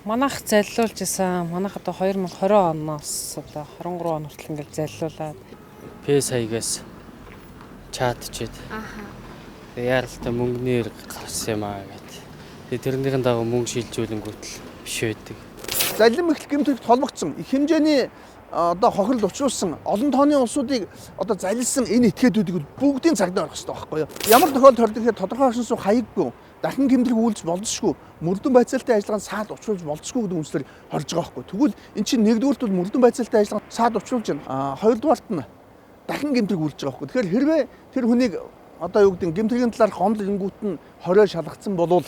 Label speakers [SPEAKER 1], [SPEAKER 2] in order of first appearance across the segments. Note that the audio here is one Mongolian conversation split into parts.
[SPEAKER 1] Манайх заллиулж исэн. Манайх одоо 2020 оноос одоо 23 он хүртэл ингээл заллиулаад
[SPEAKER 2] Фэйс хаягаас чат чид.
[SPEAKER 3] Аха.
[SPEAKER 2] Тэгээ яаралтай мөнгөний хэрэг гарсан юм аа гэт. Тэгээ тэрнийхэн дагуу мөнгө шилжүүлэнгүүт л биш байдаг.
[SPEAKER 4] Залим эхлэх гэмтрэгт холбогдсон их хэмжээний одоо хохирол учруулсан олон тооны улсуудыг одоо залилсан энэ этгээдүүдийг бүгдийн цагдаа орох хэрэгтэй байхгүй юу? Ямар тохиолдолд хордог гэхээр тодорхой оршин суух хаяггүй, дахин гэмтрэг үйлдэж болзошгүй, мөрдөн байцаалтай ажиллагаанд саад учруулж болзошгүй гэдэг үндслээр хорж байгаа байхгүй. Тэгвэл эн чинь нэгдүгüүрт бол мөрдөн байцаалтай ажиллагаанд саад учруулж байна. Хоёрдугаарт нь дахин гэмтрэг үйлдэж байгаа байхгүй. Тэгэхээр хэрвээ тэр хүнийг одоо юу гэдэг нь гэмтрэгийн талаарх гомдол ирэнгүүт нь хорио шалгацсан болвол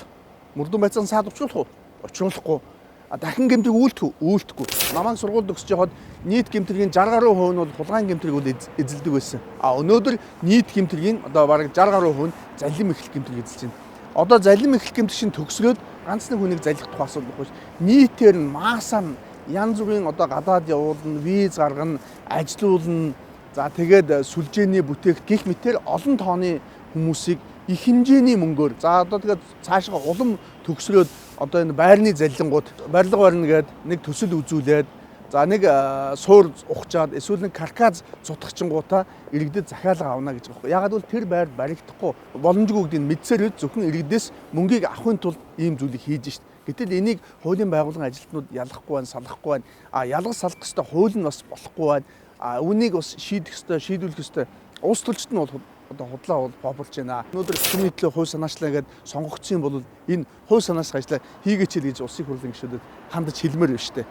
[SPEAKER 4] мөрдөн байцаалсан саад учруулах уу? Учруулахгүй. Дахин гэмтрэг үйлдэх үү? Үйлдэхгүй. Намайг сургуульд төгсөж явахад нийт гэмтрэгийн 60 гаруй хувь нь бол хулгайн гэмтрэг үл эзэлдэг байсан. Өнөөдөр нийт гэмтрэгийн одоо бараг 60 гаруй хувь нь залим эхлэх гэмтрэг эзэлж байна. Одоо залим эхлэх гэмтрэг шин төгсрөөд ганц нэг хүнийг залих тухай асуудал байхгүй ш. Нийтээр нь маасаар нь янз бүрийн одоо гадаад явуулна, виз гаргана, ажилуулна. За тэгээд сүлжээний бүтээгт гих мэтэр олон тооны хүмүүсийг их хэмжээний мөнгөөр за одоо тэгээд цаашгаа улам төгсрөөд одоо энэ байрны заллингууд барилга барина гээд нэг төсөл үзүүлээд за нэг суур ухчаад эсвэл нэг карказ зутгачингуудаа иргэдэд захиалга авна гэж байгаа байхгүй. Ягаад гэвэл тэр байр баригдахгүй боломжгүй гэдгийг мэдсээр зөвхөн иргэдээс мөнгийг авахын тулд ийм зүйлийг хийж шít. Гэтэл энийг хуулийн байгууллагын ажилтнууд ялгахгүй байна, салгахгүй байна. Ялгаж салгах ёстой хууль нь бас болохгүй байна. Үүнийг бас шийдэх ёстой, шийдвэрлэх ёстой. Улс төрчд нь бол одоо худлаа бол популж байна. Өнөөдөр түмний төлөө хууль санаачлаа гэдээ сонгогдсон юм бол энэ хууль санаачлах ажлаа хийгээч л гэж улсын хурлын гишүүдэд хандаж хэлмээр байна шүү дээ.